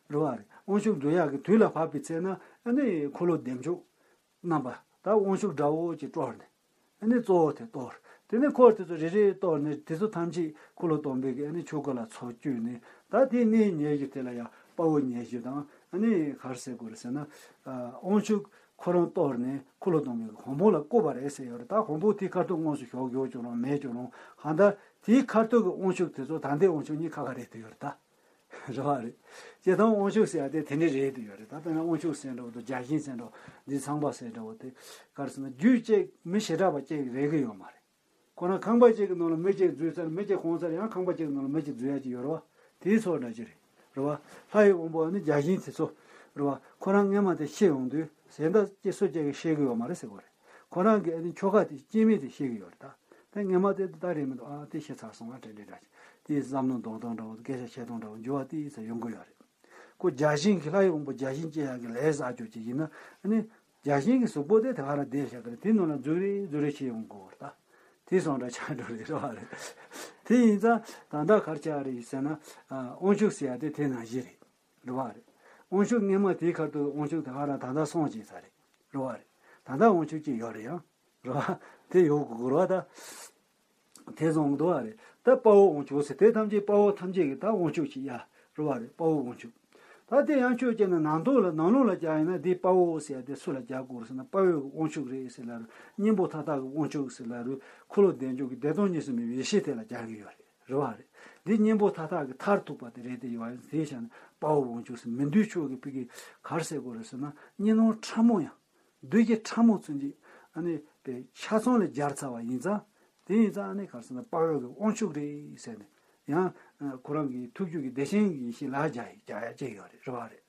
རེད་བ་རེད། དབང་ཕྱུག་འདོད་ཡག་གི་དུས་ལ་བབ་པའི་ཚེ་ན་ཨ་ནི་འཁོར་ལོ་བདེ་མཆོག་རྣམ་པ་ད་དབང་ཕྱུག་འདྲ་བོ་ཅིག་དཀྲོལ་ནས། ཨ་ནི་གཙོ་བོ་དེ་གཏོར། དེ་ནས་འཁོར་དེ་ཚོ་རེ་རེ་གཏོར་ནས། དེ་ཚོ་ཐམས་ཅད་འཁོར་ལོ་སྡོམ་པའི་གི་ཨ་ནི་ཆོ་ག་ལ་ཚོགས་བཅུག་ནས། ད་དེ་གནས་ཉེར་བཞི་དེ་ལ་ཡང་དཔའ་བོ་ཉེར་བཞི་དང་། ཨ་ནི་ག་རེ་ཟེར་དགོས་རེད་ཟེར་ན། ཨ། དབང་ཕྱུག་ཁོ་རང་གཏོར་ནས་འཁོར་ལོ་སྡོམ་པའི་གི་གོང་བུ་ལ་བཀོད་པ་རེད་ཟེར་ཡོད་རེད། ད་གོང་བུ་དེའི་ཁ་ཐུག་དངོས་སུ་བཞུགས་ཡོད་ཀྱང་རུང་མེད་ཀྱང་རུང་། གང་ལྟར་དེའི་ཁ་ཐུག་གི་དབང་ཕྱུག་དེ་ཚོ་ད་ལྟའི་དབང་ཕྱུག་གཉིས་ཁ་ཁ་རེད་དུ་ཡོད་རེད་ད། རེད་བ་རེད། སྤྱིར་བཏང་དབང་ཕྱུག་ཟེར་ཡ་དེ་དེ་འདྲ་རེད་དུ་ཡོད་རེད། ད་དཔེར་ན་དབང་ཕྱུག་ཟེར་འདྲ་བོ་དང་། བརྒྱ་བྱིན་ཟེར་འདྲ་བོ། འདི་ཚངས་པ་ཟེར་འདྲ་བོ་དེ། ག་རེ་ཟེར་ན། རྒྱུད་གཅིག་མི་བྱེ་བྲག་པ་གཅིག་རེག་གི་ཡོད་མ་རེད། ཁོ་རང་ཁང་པ་གཅིག་གི་ནང་ལ་མི་གཅིག་འཛུལ་ཚར། མི་གཅིག་གོན་ཚར། ཡང་ཁང་པ་གཅིག་གི་ནང་ལ་མི་གཅིག་འཛུལ་ཡ་གཅིག་ཡོད་རེད་བ། དེའི་ཚོགས་འདྲ་གཅིག་རེད། རེད་བ། ལྷ་ཡི་དབང་པོ་ནི་བརྒྱ་བྱིན་དེ་ཚོ། རེད་བ། ཁོ་རང་སྔས་མ་དེ་ཤི་ཡོང་དུས་གཟེངས་རྟགས་ཅིག་སུ་གཅིག་གིས་ཤེས་ཀྱི་ཡོད་མ་རེད་ཟེར་གོ་རེད། ཁོ་རང་གི་ཨ་ནི་ཆོ་ག་དེ་སྐྱེ་མེད་དེ་ཤེས་ཀྱི་ཡོད་རེད་ད། དེ་སྔས་མ་དེ་ད་རེད་མི་འདུག་ཨ། དེ་ཤི་ཚར་སོང་བ་འདྲ་འདྲ་འདྲ། དེའི་བསམ་མནོ་འདོར་སྟངས་འདྲ་བོ། སྐད་ཆ་བཤད་སྟངས་འདྲ་བོ། འགྱུར་བ་དེ་ཡིན་ས་ཡོང་གི་ཡོད་རེད། ཁོ་བརྒྱ་བྱིན་གྱི། ལྷ་ཡི་དབང་པོ་བརྒྱ་བྱིན་སྐྱེ་ཡག་གི་ལས་བསགས་རྒྱུ་ཅིག་ཡིན་ན། ཨ་ནི་བརྒྱ་བྱིན་གྱི་གཟུགས་པོ་དེ་དེ་ག་རང་བསྡད་བཞག་གི་རེད། དེའི་ནང་ལ་འཛུལ་རེ་འཛུལ་རེ་བྱེད་ཡོང་དགོས་པ་རེད་ད། དེ་སོང་འདྲ་ཆགས་འགྲོ་རེད། རེད་བ་རེད། དེ་ཡིན་ཙང་ད་ལྟ་ག་རེ་ཆགས་རེད་ཟེར་ན། ཨ། དབང་ཕྱུག་ཟེར་ཡ་དེ་དེ་ནང་བཞིན་རེད། རེད་བ་རེད། དབང་ཕྱུག་སྔས་མ་དེའི་ཁར་དུ་དབང་ཕྱུག་དེ་ཧ་ར་ད་ལྟ་སོང་ཅིག་ས་རེད། རེད་བ་རེད། ད་ལྟ་དབང་ཕྱུག་ཅིག་ཡོད་རེད་ཡང་། རེད་བ། དེ་ཡོད་དགོས་རེད་བ་ད། དེ་བཟང་འདུག་བ་རེད། ད་དཔའ་བོ་དབང་ཕྱུག་ཟེར་དེ་ཐམས་ཅད་དཔའ་བོ་ཐམས་ཅད་ཀྱི་ད་དབང་ཕྱུག་ཅིག་ཡ། རེད་བ་རེད། དཔའ་བོ་དབང་ཕྱུག་ད་དེ་ཡང་ཁྱོད་ཀྱིས་ནི་ནང་དོན་ལ་ནང་ལོགས་ལ་རྒྱག་ཡིན་ན་དེ་དཔའ་བོ་ཟེར་ཡ་དེ་སུ་ལ་རྒྱག་དགོས་རེད་ཟེར་ན། དཔའ་བོའི་དབང་ཕྱུག་རེད་ཟེར་ལབ་རུང་། གཉེན་པོ་མཐའ་དག་གི་དབང་ཕྱུག་ཟེར་ལབ་རུང་། འཁོར་ལོ་བདེ་མཆོག་གི་བདེ་སྟོང་གཉིས་སུ་མེད་པའི་ཡེ་ཤེས་དེ་ལ་རྒྱག་གི་ཡོད་རེད། རེད་བ་རེད། འདི་གཉེན་པོ་མཐའ་དག་གི་མཐར་ཐུག་པ་དེ་རེད་དེ་ཡོད་ཡིན་དེ་བྱས་ན་དཔའ་བོ་དབང་ཕྱུག་ཟེར་མི་འདོད་ཕྱོགས་ཀྱི་ཕ་གི་ག་རེ་ཟེར་དགོས་རེད་ཟེར་ན། གཉེན་ནོར་ཕྲ་མོ་ཡང་། བདུད་ཀྱི་ཕྲ་མོ་ཚུན་ཆད་ཨ་ནི་པའི་ཆ་ཚང་ལ་སྦྱར་ཚར་བ་ཡིན་ཙང་། དེ་ཡིན་ཙང་ཨ་ནི་ག་རེ་ཟེར་ན་དཔའ་བོ་གི་དབང་ཕྱུག་རེད་ཟེར་ནས། ཡང་ཁོ་རང་གི་ཐུགས་རྒྱུད་ཀྱི་བདེ་ཆེན་གྱི་ཡེ་ཤེས་ལ་རྒྱག་རྒྱག་ཡ་ཅིག་ཡོད་རེད། རེད་བ་རེད།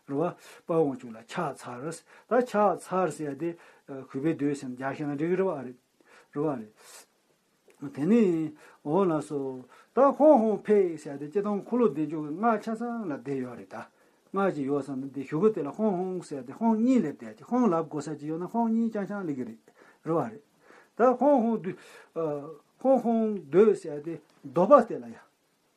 རེད་བ། དཔའ་བོ་དབང་ཕྱུག་ལ་ཕྱག་འཚལ། ད་ཕྱག་འཚལ་ཟེར་ཡ་དེ་གུས་པས་འདུད་ཟེར་ནས་རྒྱག་ཤེས་ན་འགྲིག་གི་རེད་བ་རེད། རེད་བ་རེད། དེ་ནས་འོ་ལགས་སོ། ད་ཧོང་ཧོང་ཕེ་ཟེར་ཡ་དེ་སྤྱིར་བཏང་འཁོར་ལོ་བདེ་མཆོག་གི་སྔགས་ཆ་ཚང་ལ་བསྡད་ཡོད་རེད་ད། སྔགས་ཅིག་ཡོད་བསམ་ན་དེ་གཞུག་གུ་དེ་ལ་ཧོང་ཧོང་ཟེར་ཡ་དེ་ཧོང་གཉིས་སླེབས་བསྡད་ཀྱི། ཧོང་ལབ་དགོས་ས་ཅིག་ཡོད་ན་ཧོང་གཉིས་རྐྱང་རྐྱང་སླེབས་ཀྱི་རེད། རེད་བ་རེད། ད་ཧོང་ཧོང་བསྡུ། ཨ། ཧོང་ཧོང་བསྡུ་ཟེར་ཡ་དེ་འདོད་པ་དེ་ལ་ཡ།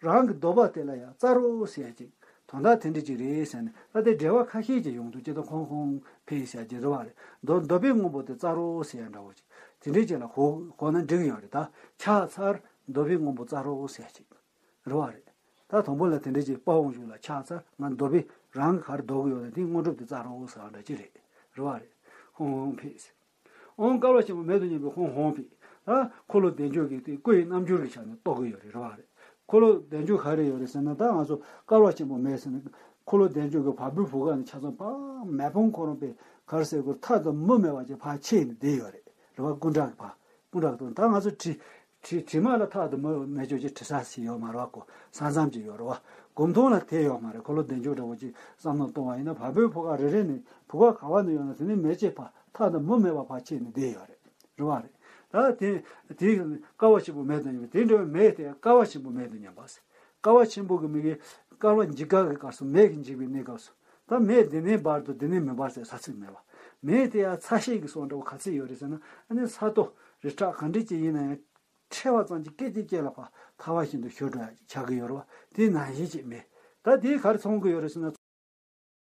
རང་གི་འདོད་པ་དེ་ལ་ཡང་སྩལ་རོགས་ཟེར་ཡ་ཅིག་དོན་དག་དེ་འདྲ་ཅིག་རེད་ཟེར་ནས། ད་དེ་འགྲེལ་བ་ཁ་ཤས་ཅིག་ཡོང་འདུག་སྤྱིར་བཏང་ཧོང་ཧོང་ཕེ་ཟེར་ཡ་ཅིག་རེད་བ་རེད། འདོད་འདོད་པའི་དངོས་པོ་དེ་སྩལ་རོགས་ཟེར་ཡ་འདྲ་བོ་ཅིག་དེ་འདྲ་ཅིག་ལ་གོ་གོ་ན་འགྲིག་ཡོད་རེད། ད་ཕྱག་འཚལ། འདོད་པའི་དངོས་པོ་སྩལ་རོགས་ཟེར་ཡ་ཅིག་རེད་བ་རེད། ད་དང་པོ་ལ་དེ་འདྲ་ཅིག་དཔའ་བོ་དབང་ཕྱུག་ལ་ཕྱག་འཚལ། ང་འདོད་པའི་རང་གི་ག་རེ་འདོད་ཀྱི་ཡོད་ན་དེའི་དངོས་གྲུབ་དེ་སྩལ་རོགས་ཟེར་བ་འདྲ་ཅིག་རེད། རེད་བ་རེད། ཧོང་ཧོང་ཕེ་ཟེར། ཨོང་བསྐལ་པ་ཆེན་པོ་མེད་དུ་མྱུར་བའི་ཧོང་ཧོང་ཕེ། ད་འཁོར་ལོ་བདེ་མཆོག་གི་དེ་སྐུ་ཡི་རྣམ་འགྱུར་གྱི་ཆ་ནས་རྟོགས་ཀྱི་ཡོད་རེད། རེད་བ་རེད། འཁོར་ལོ་བདེ་མཆོག་ག་རེ་ཡོད་རེད་ཟེར་ན། ད་ང་ཚོ་བསྐལ་པ་ཆེན་པོ་མེད་ཟེར་ན། འཁོར་ལོ་བདེ་མཆོག་གི་བ་སྤུའི་བུ་ག་ནས་ཆ་ཚང་ཕ་མེ་ཕུང་ཁོ་རང་པའི་ག་རེ་ཟེར་དགོས། མཐའ་དང་མུ་མེད་པ་ཅིག་ཕར་ཕྱེ་ནས་བསྡད་ཡོད་རེད། རེད་བ། སྐུ་འདྲ་གི་ཕ། སྐུ་འདྲ་གི་དོན་ད་ང་ཚོ་དྲི་དྲི་དྲི་མ་ལ་མཐའ་དང་མུ་མེད་ཅོག་ཅིག་དྲི་ས་ཞིག་ཡོད་མ་རེད་བ། གོ་ས་མཚམས་ཅིག་ཡོད་རེད་བ། སྒོམ་ཐོག་ལ་དེ་ཡོད་མ་རེད། འཁོར་ལོ་བདེ་མཆོག་འདྲ་བོ་ཅིག་བསམ་བློ་གཏོང་བ་ཡིན་ན། བ་སྤུའི་བུ་ག་རེ་རེ་ནས་བུ་ག་ག་བ་ནས་ཡོང་ན་དེ་ནས་མེ་ལྕེ་ཕར་མཐའ་དང་མུ་མེད་པ་ཕར་ཕྱེ་ནས་བསྡད་ཡོད་རེད། རེད་བ་རེད། ད་དེ་དེ་བསྐལ་པ་ཆེན་པོ་མེད་དུ་མྱུར་བའི། དེ་འདྲ་བའི་མེ་དེ་བསྐལ་པ་ཆེན་པོ་མེད་དུ་མྱུར་བ་ཟེར། བསྐལ་པ་ཆེན་པོ་གི་མི་གི་བསྐལ་པ་འཇིག་ག་གི་སྐབས་སུ་མེ་གིས་འཇིག་པའི་གནས་སྐབས་སུ། ད་མེ་འདི་ནས་འབར་འདུག་འདི་ནས་མི་འབར་ཟེར་ས་ཚིགས་མེད་པ། མེ་དེ་ཡང་ཚ་ཤེད་ཀྱི་སོགས་འདྲ་བོ་ག་ཚོད་ཡོད་རེད་ཟེར་ན། ཨ་ནི་ས་རྡོ་རི་བྲག་ག་འདྲ་ཅིག་ཡིན་ན་ཡང་། འཕྲད་པ་ཙམ་གྱིས་སྐད་ཅིག་སྐད་ལ་ཕར་ཐལ་བ་བཞིན་དུ་ཤོར་འགྲོ་ཡ་ཆགས་ཀྱི་ཡོད་རེད་བ། དེ་ནང་བཞིན་ཅིག་མེ། ད་དེས་ག་རེ་མཚོན་གྱི་ཡོད་རེད་ཟེར་ན།